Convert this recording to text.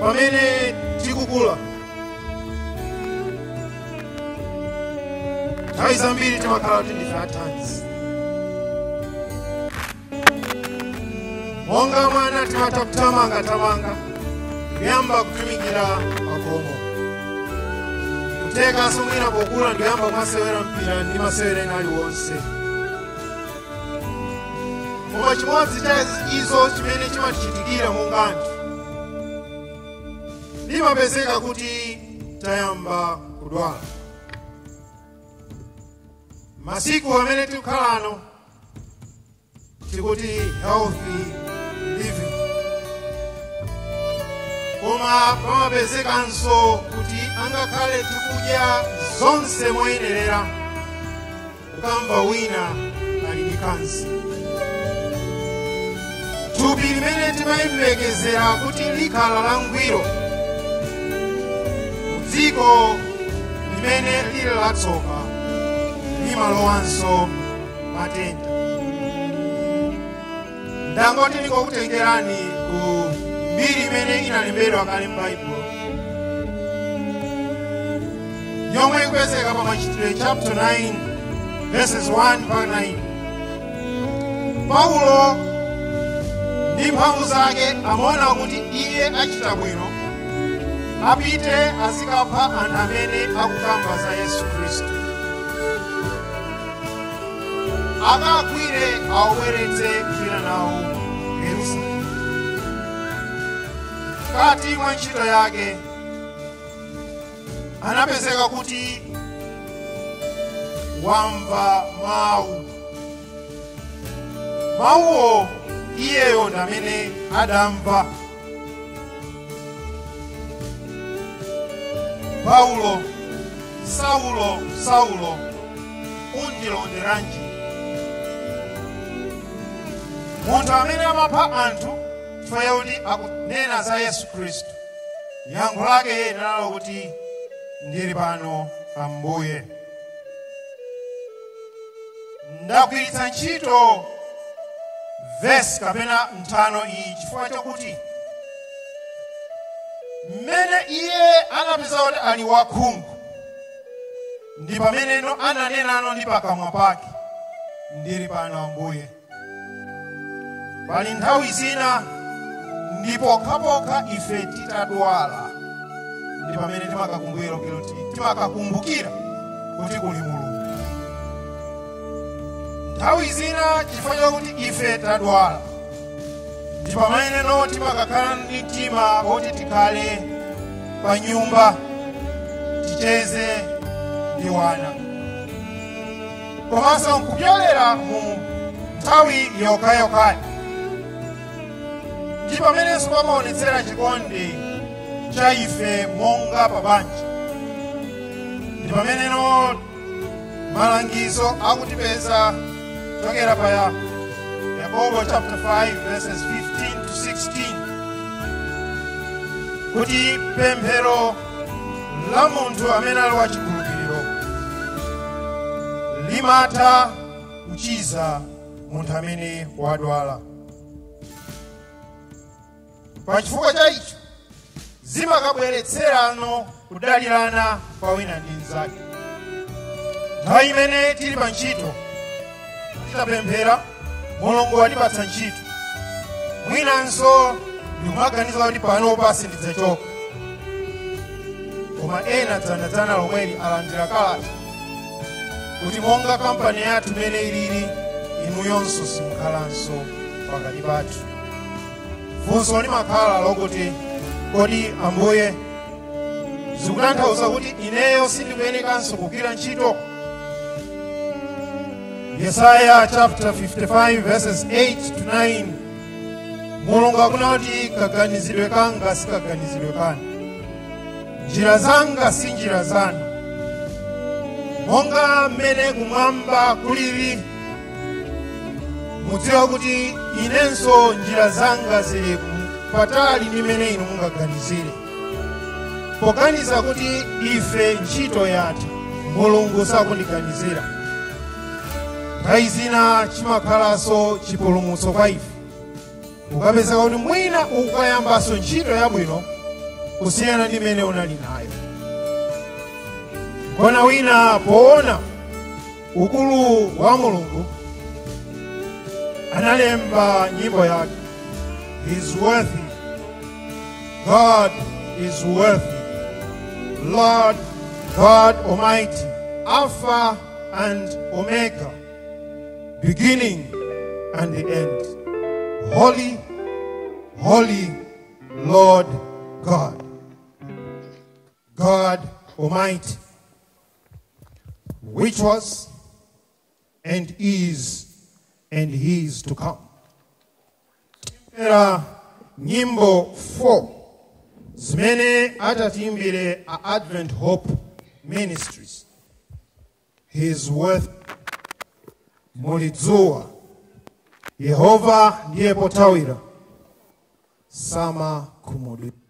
Pamene tikukula, nthawi zambiri timakhala kuti ndife athanzi. Monga mwana timatha kuthamangathamanga, kuyamba kutumikira pakhomo, kutekanso mwina pokula ndikuyamba kumasewera mpira ndi masewera ena aliwonse. Koma chimodzi cha izo chimene chimatichitikira monga anthu, limapezeka kuti tayamba kudwala. Masiku amene tikukhalano tikuti healthy living, koma pamapezekanso kuti angakhale tikudya zonse moyenerera, ukamva wina ali ndi kansa. Thupi limene timayembekezera kuti likhala langwiro dziko limene lili latsoka limalowanso matenda. Ndangoti ndingokutengerani ku mbiri imene inalembedwa kale m'Baibulo, yomwe ikupezeka pa Machitidwe chapter 9 verses 1 mpaka 9. Paulo ndi mphamvu zake amaona kuti iye achita bwino apite azikapha anthu amene akukamba za Yesu Khristu, akagwire awabweretse kupita nawo ku Yerusalemu. Kati mwa ntchito yake anapezeka kuti wamva mawu. Mawuwo iyeyo ndi amene adamva. Paulo, Saulo, Saulo, undilonderanji? Munthu amene amapha anthu chifukwa chakuti akunena za Yesu Khristu, yankho lake linalo kuti, "Ndili pano, Ambuye." Ndagwiritsa ntchito vesi kapena nthano iyi chifukwa chakuti mmene iye anapeza kuti ali wakhungu ndi pameneno ananenano ndi pakamwa pake, "Ndili pano, Ambuye." Pali nthawi zina ndi pokhapokha ife titadwala ndi pamene timakakumbukira kuti kuli Mulungu. Nthawi zina chifukwa chakuti ife tadwala ndi pameneno timakakhala ndi mtima woti tikhale pa nyumba ticheze ndi wana, komanso nkupyolera mu nthawi yokhayokhayo ndi pamenenso pamaonetsera chikondi cha ife monga pa banja. Ndi pameneno malangizo akutipeza kuchokera pa Yakobo chapter 5 verses 15 to 16, kuti pemphero la munthu amene ali wachikhulupiriro limatha kuchiza munthu amene wadwala. Pa chifukwa cha icho zimakabweretserano kudalirana kwa wina ndi mnzake. Nthawi imene tili pa ntchito titapemphera, Mulungu watipatsa ntchito, mwinanso ndikumaganiza kuti panopa sindidzachoka, koma ena dzanadzana lomweli alandira kalata kuti monga kampani yathu imene ilili, inuyonso simukhalanso pakati pathu. Funso limakhala lokuti, kodi Ambuye, zikutanthauza kuti ineyo sindikuyenekanso kugwira ntchito? Yesaya chapter 55 verses 8 to 9, Mulungu akunena kuti kaganizidwe kanga sikaganizidwe kanu, njira zanga si njira zanu. Monga mmene kumwamba kulili, mudziwa kuti inenso njira zanga zili patali ndi mmene inu mungaganizire. Poganiza kuti ife ntchito yathu, Mulungu sakundiganizira, nthawi zina chimakhalanso chipulumutso kwa ife. Ukapezeka kuti mwina ukayambanso ntchito yabwino, kusiyana ndi imene unali nayo. Kona wina poona ukulu wa Mulungu analemba nyimbo yake, "He's worthy, God is worthy, Lord God Almighty, Alpha and Omega, beginning and the end. Holy, holy Lord God, God Almighty, which was and is and is to come." Era nyimbo 4 zimene atatiimbire a Advent Hope Ministries: "He is Worth", "Mulidzuwa", "Yehova Ndiye Pothawira", "Sama Khumudwitsa".